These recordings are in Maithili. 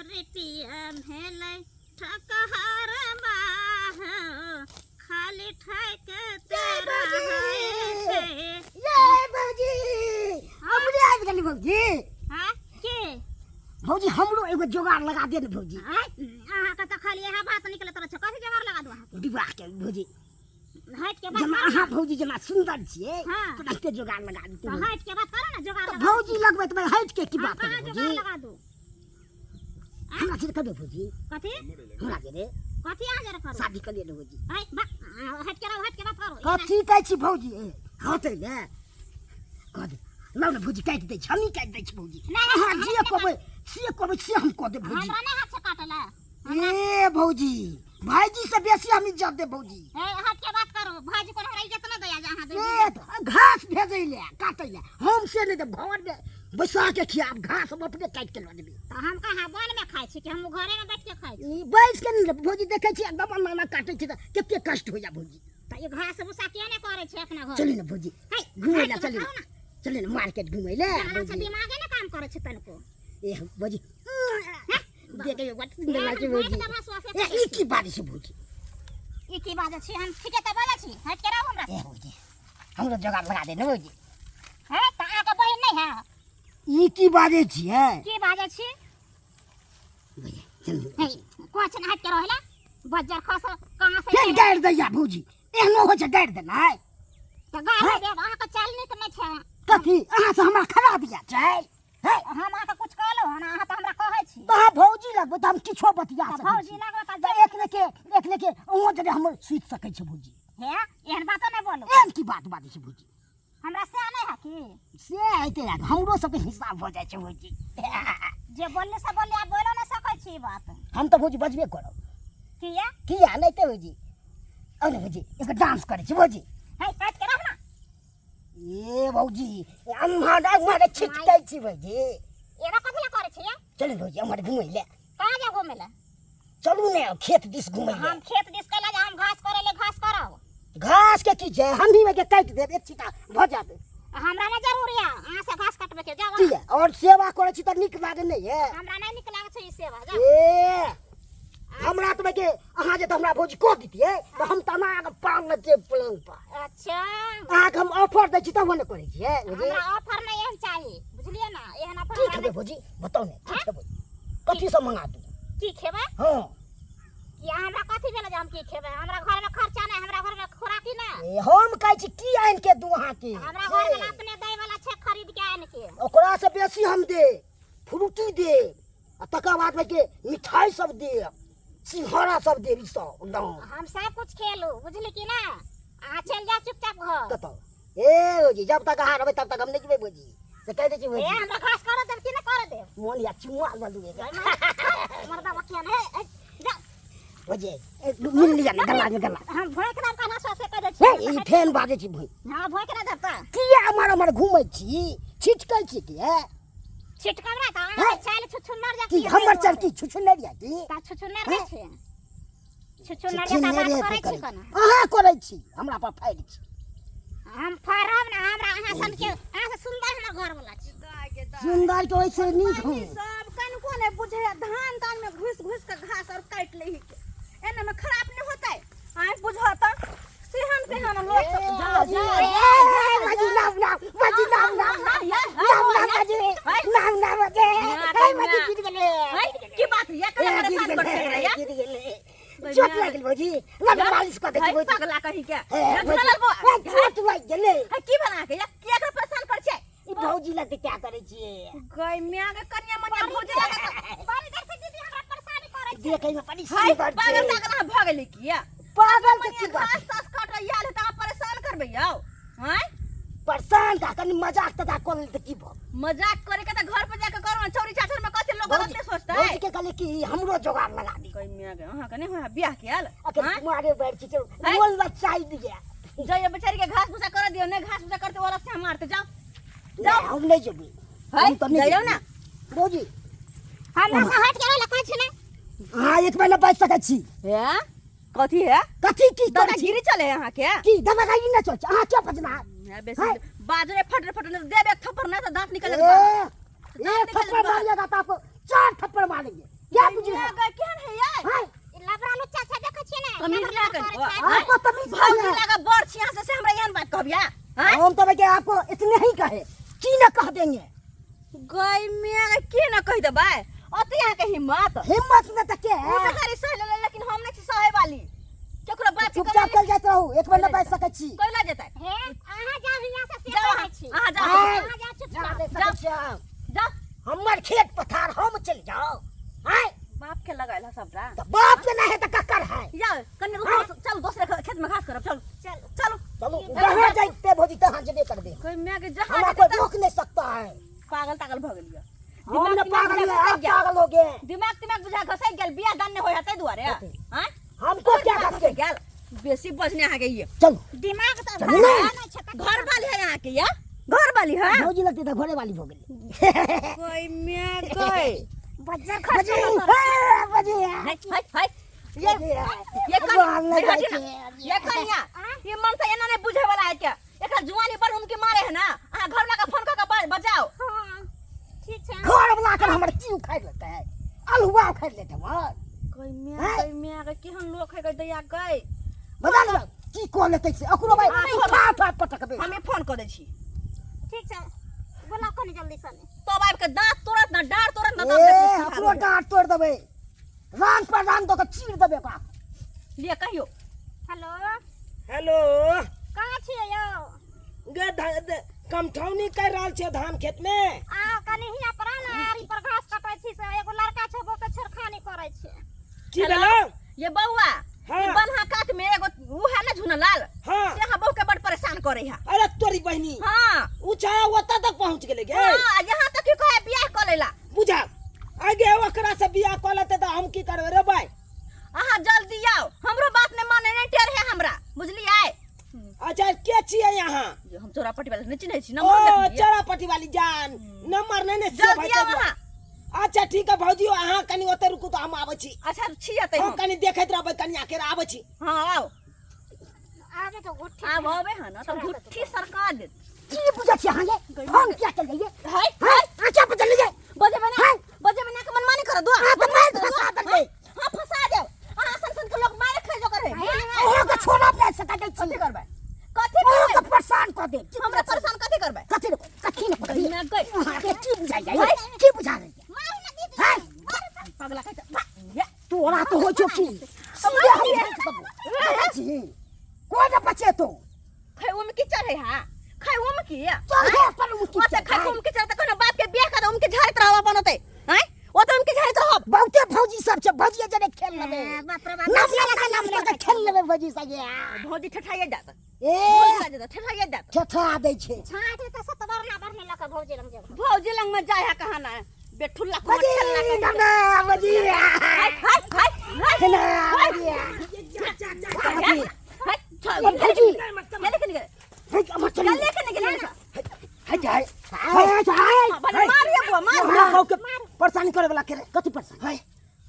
रुपया भेलै ठकहर बाह खाली ठकते रहै छै। ये भौजी, हमरे आबि गेली भौजी। हाँ के? भौजी, हमरो एगो जोगाड़ लगा दे ने भौजी। आँय, अहाँके तऽ खाली इएह बात निकलैत रहै छै। कथी जोगाड़ लगा दू अहाँके? विवाह के भौजी। हटि के बात जेना करू। अहाँ भौजी जेना सुन्दर छियै, तुरन्ते जोगाड़ लगा देतै। तऽ हटि के बात करू ने, जोगाड़ तऽ लगा। भौजी लगबै तऽ हटि के की हम बात कहाँ करबै जोगाड़ भौजी? लगा दू? हमरा जे करबै भौजी। कथी? हमरा जे रे। कथी अहाँ जरा करू? शादी कऽ लिअ ने भौजी। आँय, बा, हटि के रहू, हटि के बात करू। कथी कहै छी भौजी? ए, हटै ने कह दे। लाउ ने भौजी, काटि दै छी, हमही काटि दै छी भौजी। नहि, अहाँ हम जे नहि। कहबै से कहबै, से हम कऽ देब भौजी। हमरा नहि हाथ से काटल है। ए भौजी, भाईजी से बेसी हम इज्जत दे भौजी। ए, हट के बात करू। भाईजी कोनो हमरा इज्जत न दैया जे अहाँ ए दै। तऽ घास भेजै ले काटै ले हम से नहि देब, घर में बैसा के खियाब, घास हम अपने काटि के लऽ जेबै। तऽ हम कहाँ वन में खाइ छी कि हम घरे में बैठ के खाइ छी? ई बैस के नहि लेब भौजी, देखै छी एकदम नाना काटै छी तऽ कते कष्ट होइया भौजी। तऽ ई घास भूसा किया नहि करै छै अपना घर? चलू ने भौजी है, घुमै ले। हटि के चलू बात करू ने, चलू ने मार्केट घुमै ले। ने हमरा से भौजी दिमागे ने काम करै छै तनिको। ए भौजी, देखै बड सुन्दर लागै छै भौजी। ए, ई की बाजै छै भौजी? ई की बाजै छी? हम ठीके तऽ बाजै छी। हटि के रहू हमरा। ए भौजी, हमरो जोगाड़ लगा दे ने भौजी। है तऽ अहाँके बहिन नहि है? ई की बाजै छियै? की बाजै छी? भौजी, चलू। हे, कोच ने, हटि के रहै ला बज्जर खस कहाँ से। फेर गारि दैया भौजी, एहनो होइ छै गारि देनाइ? तऽ गारि देब, अहाँके चाल नीक नहि छै। कथी अहाँ से हमरा खराब या चालि है? हम अहाँके कुछ कहलहुँ हन? अहाँ तऽ हमरा कहै छी। तऽ अहाँ भौजी लगबै तऽ हम किछो बतिया तऽ सकै भौजी छी। लगबै तऽ तऽ एक लेके एक लेके अहूँ जरे हम सुति सकै छी भौजी। हे, एहन बातो नहि बोलू। एहन की बात बाजै छी भौजी? हमरा से नहि है की? से हेतै यार, हमरो सबके हिसाब भऽ जाइ छै भौजी। जे बोलले से बोलले, आब बोलो नहि सकै छी ई बात। हम तऽ भौजी बजबे करब। किया? किया नहि तऽ भौजी? आउ ने भौजी, एगो डांस करै छी भौजी। हे, काटि के रख ना। ए भौजी, अम्हर अम्हर छिटकै छी भौजी। एना कथी लए करै छियै? चलू भौजी, अम्हर घुमै लए। कहाँ जाउ घुमै लए? चलू ने खेत दिस घुमै लए। हम खेत दिस कैला जाउ? हम घास करै ले, घास करब। घास के की छै, हमही में के काटि देब, एक छिटा भऽ जायत। हमरा नहि जरूरी है अहाँ से घास कटबै के, जाउ। किया? और सेवा करै छी तऽ नीक लागै नहि है? हमरा नहि नीक लागै छै ई सेवा, जाउ। ए, हमरा तऽ के अहाँ जे तऽ हमरा भौजी कऽ दितियै तऽ हम तऽ अना के पाल लेतियै पलंग पर। अच्छा। अहाँके हम ऑफर दै छी तबो नहि करै छियै भौजी। हमरा ऑफर नहि एहन चाही, बुझलियै ने? एहन ऑफर की हमरा खेबै भौजी, बताउ ने, की खेबै, कथी सब मंगा दू? की खेबै? हँ। कि हमरा कथी भेलै जे हम की खेबै? हमरा घरमे खर्चा नहि, हमरा घरमे खोराकी नहि। ए, हम कहै छी की आनि के दू अहाँके? हमरा घरमे अपने दै वाला छै खरीद के आनि के। ओकरा से बेसी हम दे फ्रूटी दे आ तकर बाद में के मिठाई सब दे, सिंघाड़ा सब दे, ई सब एकदम। हम सब कुछ खेलू, बुझली कि ना? अहाँ चलि जाउ चुपचाप घर। कतऽ ए भौजी? जब तक अहाँ रहबै तब तक हम नहि जेबै भौजी, से कहि दै छी ए भौजी। हमरा घास करऽ देब कि नहि करऽ देब? मोन या चुमा लऽ लू एगो। मर्दा बकिया ने, हे, जा। भौजी, ए, मिल लिअ ने गला में गला। हम भोंकि देब कन्हा से कहि दै छी। हे, ई फेन बाजै छी भौजी। हँ, भोंकि नहि देब तऽ। किया अमर अमर घूमै छी, छिटकै छी किया? छिटकब ने तऽ अहाँ चालि छुछुन्नर जा। की हमर चालि की छुछुन्नर या की? तऽ छुछुन्नर नहि छै, छुछुन्नर जकाँ बात छुछुन्नरे करै तऽ छी करै कोना? अहाँ करै छी, हमरा पर फाड़ि छी। हम फाड़ब ने, हमरा अहाँ सनके, अहाँ से सुन्दर हमर घर वाला छै। सुन्दर के ओहिसे नीक हूँ। सब कनको ने बुझे, धान तान में घुस घुस के घास और काट ले के एने में खराब नहीं होतै। आइ बुझो त सेहन तेहन लोग सब। जाओ जाओ। बाजी नाम नाम बाजी नाम नाम नाम नाम नाम बाजी नाम नाम बाजी। हे बाजी, गिर गेलै। की बात है? ए, कना गिर परेशान कर गेलै, या गिर गेलै, चोट लागि गेल भौजी, लग मालिश कऽ दै छी भौजी। पगला कहीं के। हे, भौजी, झूला लगबो। ए, चोट लागि गेलै। है, की बना के या किया एकरा परेशान कर छै? ई भौजी लग क्या करै छियै? गई म्या के कन्या मन्या भौजी लगे। बड़ी देर से दीदी हमरा परेशानी करै छै। देखै में बड़ी हाय सुन्दर पागल छै। तागल अहाँ भऽ गेलै किया? पागल के की बात? घास तास काट आयल है तऽ अहाँ परेशान करबै यौ? हैं परेशान का कनी मजाक तजाक कऽ लेल तऽ की भऽ? मजाक करे के तऽ घर पर जाके करू ने, चौरी चाचर में कथी लोग गलत नहीं सोचतै? भौजी के कहले कि हमरो जोगाड़ लगा दी। गई म्या के अहाँ के नहीं होय बियाह केल? अखन हैं? कुमारे बैठ छी, हैं? मोल बचाई दिए। जाइए, बेचारी के घास भूसा कर दियो, नहीं घास भूसा करते वाला से हम मारते, जाओ। नहीं, हम नहीं जेबै। है? हम तऽ नहीं जाइयौ जेबै। ना। भौजी। हमरा से हट के रहै ला कहै छी ने। अहाँ एक महीना बचि सकै छी। हे, कथी है? कथी की करै छी? दादागिरी चले है अहाँ के? की दादागिरी नहि चलै छै, अहाँ क्या बजना? है, बेसी है? बाजरे फट फट नहीं देब एक थप्पड़ ना तो दांत निकल ए, जाएगा। एक थप्पड़ मारिएगा तो आपको चार थप्पड़ मारेंगे। क्या है। गई केहन है यार? हैं? ई लबड़ा लुच्चा छै, देखै छियै ने? तमीज केना ना कर। करै छै? आपको तमीज नहीं भौजी है। लगा बड़ छी अहाँ से, से हमरा एहन बात कहबिया? हैं? हम तो भैया आपको इतने ही कहे की न कह देंगे। गई में के न कहि देबै ओते अहाँ के हिम्मत? हिम्मत न त के उ है। बेचारी सह लेले, लेकिन हम नहीं छी सहे वाली। केकरो बाप के चुपचाप चल जाइत रहू, एक बेर न बाजि सकै छी। कोइला जेतै? हे, अहाँ जाउ हियाँ से, से जाउ कहै अहाँ, छी। अहाँ जाउ। आय। अहाँ जाउ चुपचाप। जा सकै छी अहाँ। जाउ। हमर खेत पथार हम चलि जाउ? आय। बाप के लगाइल है सबटा। त बाप के ना है त ककर है? जाउ कने रुकू, चल दोसरे खेत में घास करब, चल चल। चलू। चलू, जहाँ जाइते भौजी तहाँ जेबे करबे। कोई मैं के जहाँ हमरा जेतै कोई रोक नहीं सकता है। पागल तागल भऽ गेलियै। हम न दिमाग पागल तिमाग है, आप घसकि गेल। पागल हो गए। दिमाग तिमाग बुझा घसकि गेल, बियाह दान नहि होइ है ताहि दुआरे। कथी? आँय? हमको क्या दिमाग घसके घसकि गेल? बेसी बजने अहाँके ये। चलो। दिमाग तऽ चलू ने। नहि छै तऽ घर वाली है अहाँके ये? घर वाली है? भौजी लगती तऽ घरे वाली भऽ गेली। कोई मैं गई बज्जर खर्च। बजी हे, बजी हाय हाय हाय, ये ये भगवान कनिया, नहि जाइ हटी ना। छै। ये कनिया, ये मन से एना नहीं बुझे वाला है क्या? एकरा जुआनी पर उनके मारे है ना। अहाँ घर वाला के फोन क के बजाओ। हाँ, ठीक छै। घर वाला कर हमर की उखाड़ि लेतै? अल्हुआ उखाड़ि लेतै हमर? कोई मैं हैं? गई मैं गई, केहन लोक है गई दैया गई। बता ने की कह लेतै से ओकरो भाई हाँ, उठा उठा पटकबै। हमे फोन क दै छी। ठीक छै, बोलाउ कनी जल्दी सँ। तब आबि के दाँत तोड़त ना डाँड़ तोड़त ना, तब ए देखबै की ओकरो हाल होइए। डाँट तोड़ि देबै, रान पर रान दऽ कऽ चीर देबै ओकरा। लिअ कहियौ। हेलो। हेलो। कहाँ छियै यौ? गे कमठौनी कर रहल छियै धान खेत में। आ कनी हियाँ पर आ ने, आरी पर घास कटै छी से एगो लड़का छै, बहुते छेड़खानी करै छै। की हेलो? भेलौ? ये बौआ, हाँ। ई बन्हा कात में एगो ऊ है ना झुनलाल, हाँ। से अहाँ बहू के बड़ परेशान करे है। अरे तोरी बहिनी। हाँ। ऊ छाया ओतऽ तक पहुँच गेलै गे। हाँ, यहाँ तक की कहे बियाह कऽ लेला। बुझा आगे ओकरा से बियाह कऽ लेतै तऽ हम की करबै रे भाई? अहाँ जल्दी आओ, हमरो बात नहीं माने, नहीं टेर है हमरा, बुझलियै? अच्छा, के छियै यहाँ? जे हम चोरापट्टी वाला नहीं चिन्है छी, ओ नंबर देखलियै। चोरापट्टी वाली जान नंबर नहीं ने सेव जल्दी हेतै। आउ अहाँ। अच्छा ठीक है भौजी, अहाँ कनी ओतऽ रुकू तऽ हम आबै छी। अच्छा छी एतै हम हम। कनी देखैत रहबै कनिया के, आबै छी। हाँ आउ। आबे तऽ घुट्ठी। आब आबै है ना तऽ घुट्ठी सरका देत। की बुझै छी अहाँ ये? फोन किया चल जाइए? हाय हाय, अच्छा बदल लीजिए। बजेबै ना, हाय। बजेबै ना के मनमानी कर दो। हाँ, तऽ मारि फंसा देलकै। हाँ फंसा देब। अहाँ सन सन के लोग मारे खाइ जोकर है। ओहो के छोड़ब नहि सका दै छी। कथी करबै? कथी ओहो के करबै? परेशान कऽ देब। हमरा परेशान कथी करबै? कथी ने कथी ने गई मैं गई। अहाँके की बुझाइ जाइए? की बुझा रहल ये? मारू ना दीदी। हाय। पगला कहै छै, ये। तोरा तो होइ छौ की सीधे हम झाँकि देबौ। देखै छी कोइ न बचेतौ। खाइ में की चढ़े हा? खाइ में की? चल हे अपन मुखी। ओते खाइ में की चढ़े त कोनो बाप के बियाह कर उनके झाड़ैत रहब अपन ओते। हैं? ओते उनके झाड़ैत रहब। बहुते भौजी सब छै, भौजी जने खेल लेबै। ए, बाप रे बाप। नम नम नम नम कऽ के खेल लेबै भौजी संगे। भौजी ठठाइए जात। ए भौजी जात ठठाइए जात। ठठा दै छै। छाँट तऽ सतबरना बढ़ने लऽ कऽ भौजी लग जेबै। भौजी लंग में जाय है कहाँ ना बेठुल्ला को भौजी ठेलना कहीं। नम नम भौजी। हाय हाय हाय हाय। नम भौजी। हाय हाय चल। भौजी। ये लेके निकल। हे, अमर चली। ये लेके निकल यहाँ से। है जाय। हाय हाय। भले मारिए बुआ मार। हमरा बहू के परेशानी करे वाला के रे? कथी परेशान? है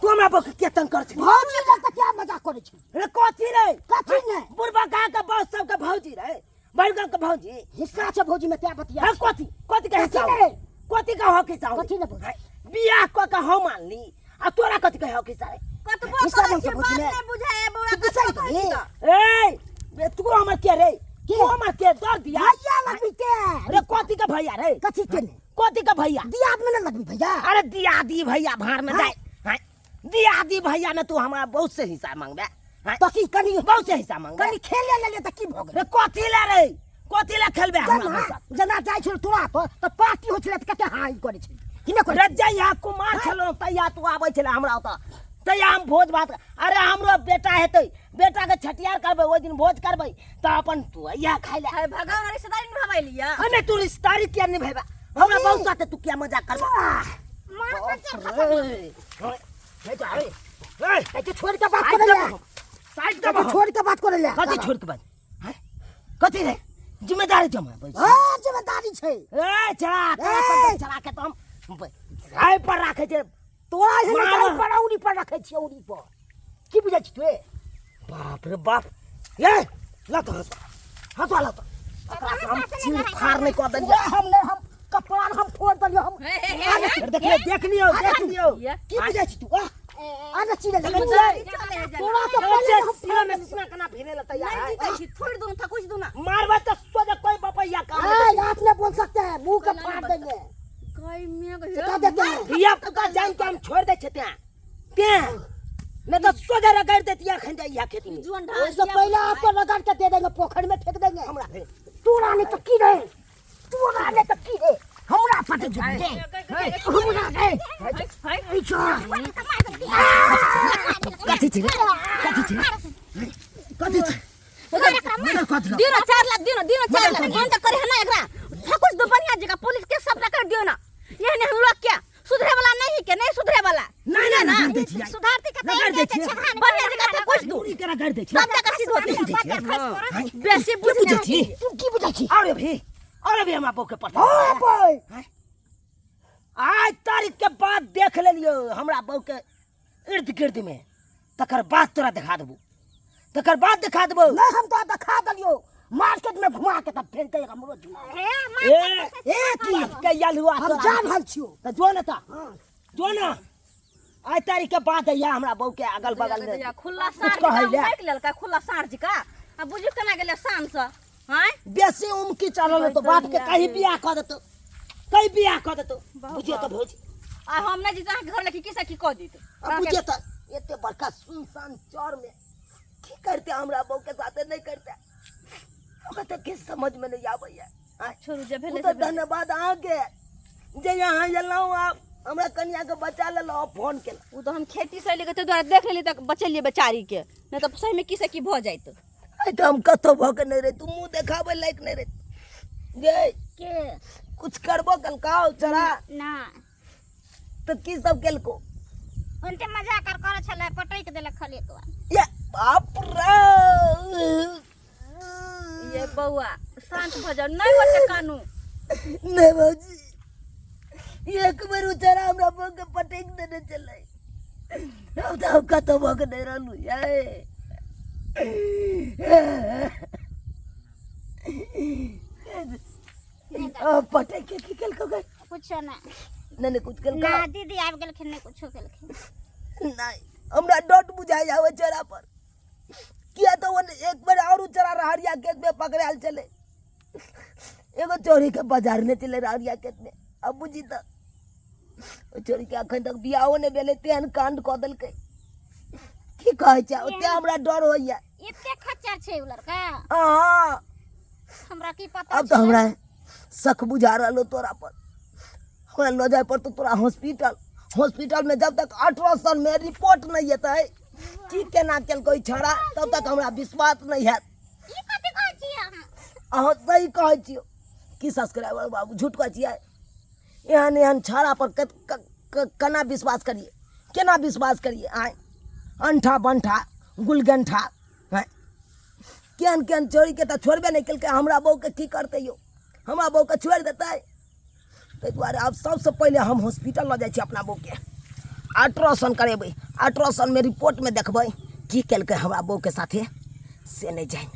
तू हमरा बहू के के तंग कर छै? भौजी लग तऽ क्या मजाक करै छै? रे कथी रे? कथी ने? बुढ़बा गाँव के बहुत सबके भौजी रे, बड़ गाँव के भौजी। हिस्सा छै भौजी में, क्या बतिया? हाँ कथी कथी के हिस्सा? कथी ने? कथी के हक हिस्सा? कथी ने भौजी? बियाह क के हम आनली आ तोरा कथी के हक हिस्सा रे? कतबो हिस्सा करै मांगै छी छै भौजी बात ने। नहीं बुझाए बौआ। तू कतबो गुस्सा करै छी गेली? तऽ। ए बे, तू हमर के रे? तू हमर के दर दिया? भैया लगबी के? अरे कथी के भैया रे? कथी के ने? कथी के भैया? दियाद में न लगबी भैया? अरे दिया दी भैया भाड़ में हाँ? जाए। हाँ? दिया दी भैया में तू हमरा बहुत से हिस्सा मांगबे। हाँ? तऽ की कनी बहुत से हिस्सा मांगबे। कनी खेले लेलियै तऽ की भऽ गेलै? रे कथी ले रे? कथी ले खेलबे हमरा जेना पैसा? जेना जाइ छल तोरा पर तऽ पार्टी होइ छलै तऽ कते हाँ ई करै छलै कि नहि करै? रे जहिया कुमार छलहुँ तहिया तू आबै छलै हमरा ओतऽ, तहिया हम भोज भात। अरे हमरो बेटा हेतै, बेटाके छठियार करबै, ओहि दिन भोज करबै तऽ अपन तू अइहा खाइ लए। हाय भगवान, रिश्तेदारी निभाबै लिअ। हमे तू रिश्तेदारी किया निभेबा? हमरा बहुत साथे तू किया मजाक करबा? मार बाप रे। हे जा रे। ए, कथी छोड़ के बात साइड करै ले? दबहो। साइड कथी दबहो। छोड़ के बात करै ले? कथी छोड़ के बात? हैं? कथी रे? जिम्मेदारी जमा बैस। हाँ जिम्मेदारी छै। ए चला तोरा ए! सब चला के तो हम गाय पर राखे छै। तोरा एहन मार। गाय पर औरी पर रखै छियै, औरी पर। की बुझै छी तू? बाप रे बाप, ए लत हंस हंसवा लत, ओकरा से हम चीर फाड़ नहीं कऽ देलियै। पूरा हम नहि, हम कपार हम फोड़ देलियै हम। हे हे हे हे। देख लियौ, देख लियौ, देख लियौ। ये। की बुझै छी तू? आह, आगे चीरे देखै छियै छियै? तोरा से देखै पहिले छियै? हम सीना में सीना केना भिड़े ला तैयार नहीं है जीते छी थोड़ दूना थकुच दूना मारबै तऽ सोझे कोई बपैया काम नहीं ए, आप नहीं बोल सकते हैं मुंह के फाड़ देंगे गई में गई चेता देते हैं धिया पुता जान के हम छोड़ दै छियै तें तें नहीं तऽ सोझे रगड़ि देतियै अखन जाइया खेती में जुअन ढाल उससे पहले आपको रगड़ के दे देंगे पोखर में फेंक देंगे हमरा फेर तोरा नहीं तो की रे तोरा नहीं तो की रे हमरा पटे झुक दे हमरा रे ई छोड़ कथी छै रे कथी छै कथी छै मदर कऽ देलक। दियो ना 4 लाख दियो ना, दियो ना 4 लाख बंद करे है ना एकरा थकुच दो बढ़िया जगह पुलिस के सब कर दियो ना एहन एहन लोग के सुधरे वाला नहीं के नहीं सुधरे वाला नहीं नहीं रगड़ दै छियै सुधारती के रगड़ दै छियै बढ़िया जगह थकुच दो पूरी के रगड़ दै छियै तब तक सिद्ध होती की बुझै छियै? बेसी की बुझै बुझने छी तू की बुझै छी और अभी और अभी हमरा बहू के पता हाँ भाई आज तारीख के बाद देख लेलियो हमरा बहू के इर्द गिर्द में तकर बाद तोरा देखा देबो तकर बाद देखा देबो नहीं हम तो दिखा दलियो मार्केट में घुमा के तब फेंकते हमरो झुमा ए ए की के यलुआ हम तोरा जा रहल छियो तऽ जो ने तऽ जो ने आइ तारीख के बाद अइहा हमरा बहू के अगल बगल में खुला कुछ साँढ़ कहै ले। फेंक लेलका खुला साँढ़ जी का आ बुझू केना गेलै शाम से आँय बेसी उमकी चलल तो बाप के कहीं बियाह कऽ देतौ कहीं बियाह कऽ देतौ बुझिए तऽ भौजी आ हम नहि जीते अहाँके घर लए की से की कऽ देत आ बुझिए तऽ एते बड़का सुनसान चौर में की करते हमरा बहू के साथे नहीं करते ओकरा तऽ किछु समझ में नहीं आबैया आँय? छोड़ू जे ओ भेलै तऽ से भेलै। धन्यवाद अहाँके जे यहाँ एलहुँ आब हमरा कनियाके बचा लेलहुँ फोन केलहुँ ओ तऽ हम खेती से एलियै ताहि दुआरे देख लेलियै तऽ बचेलियै बेचारी के नहि तऽ सही में की से की भऽ जाइत आइ तऽ हम कतहु भऽ के नहि रही तू मुँह देखाबै लायक नहि रही गे के कुछ करबो केलकौ चरा ना तऽ की सब केलको उनते मजाक आर करै छलै पटकि देलक खाली एक बार ये बाप रे ये बौआ शांत भऽ जाउ नहि होतै कानू नहि भौजी एक बेर उचरा हमरा बहू के पटकि देने छलै हम तऽ हम कतहु भऽ के नहि रहलहुँ ये पटकि के की केलको गे कुछो नहि नहि नहि कुछ केलको ना दीदी आबि गेलखिन नहि कुछो केलखिन नहि हमरा डट बुझाइ आबै चेहरा पर किया तऽ ओ एक बेर आओर उचरा रहरिया खेत में पकड़ायल छलै एगो चोरी के बाजार में चले रहरिया खेत में अब बुझी तऽ ओ चोरी के अखन तक बियाहो नहि भेलै तेहन कांड कऽ देलकै की कहै छै ओते हमरा डर होइया एते खच्चर छै उ लड़का अहाँ हमरा की पता अब तऽ हमरा शक बुझा रहल हो तोरा पर हमरा लऽ जाय पड़तौ तोरा हॉस्पिटल हॉस्पिटल में जब तक अल्ट्रासाउंड में रिपोर्ट नहीं एतै की केना केलकै ई छौड़ा तब तक हमरा विश्वास नहीं हैत ई कथी कहै छियै अहाँ अहाँ सही कहै छियौ की सब्सक्राइबर बाबू झूठ कहै छियै एहन एहन छौड़ा पर केना विश्वास करियै केना विश्वास करियै आँय अंठा बंठा गुलगंठा आँय केहन केहन छोड़ीके तऽ छोड़बे नहि केलकै हमरा बहूके की करतै यौ हमरा बहूके छोड़ि देतै ताहि दुआरे आब सबसँ पहिले हम हॉस्पिटल लऽ जाइ छी अपना बहूके अल्ट्रासाउंड करेबै अल्ट्रासाउंडमे रिपोर्टमे देखबै की केलकै हमरा बहूके साथे से नहि जानि।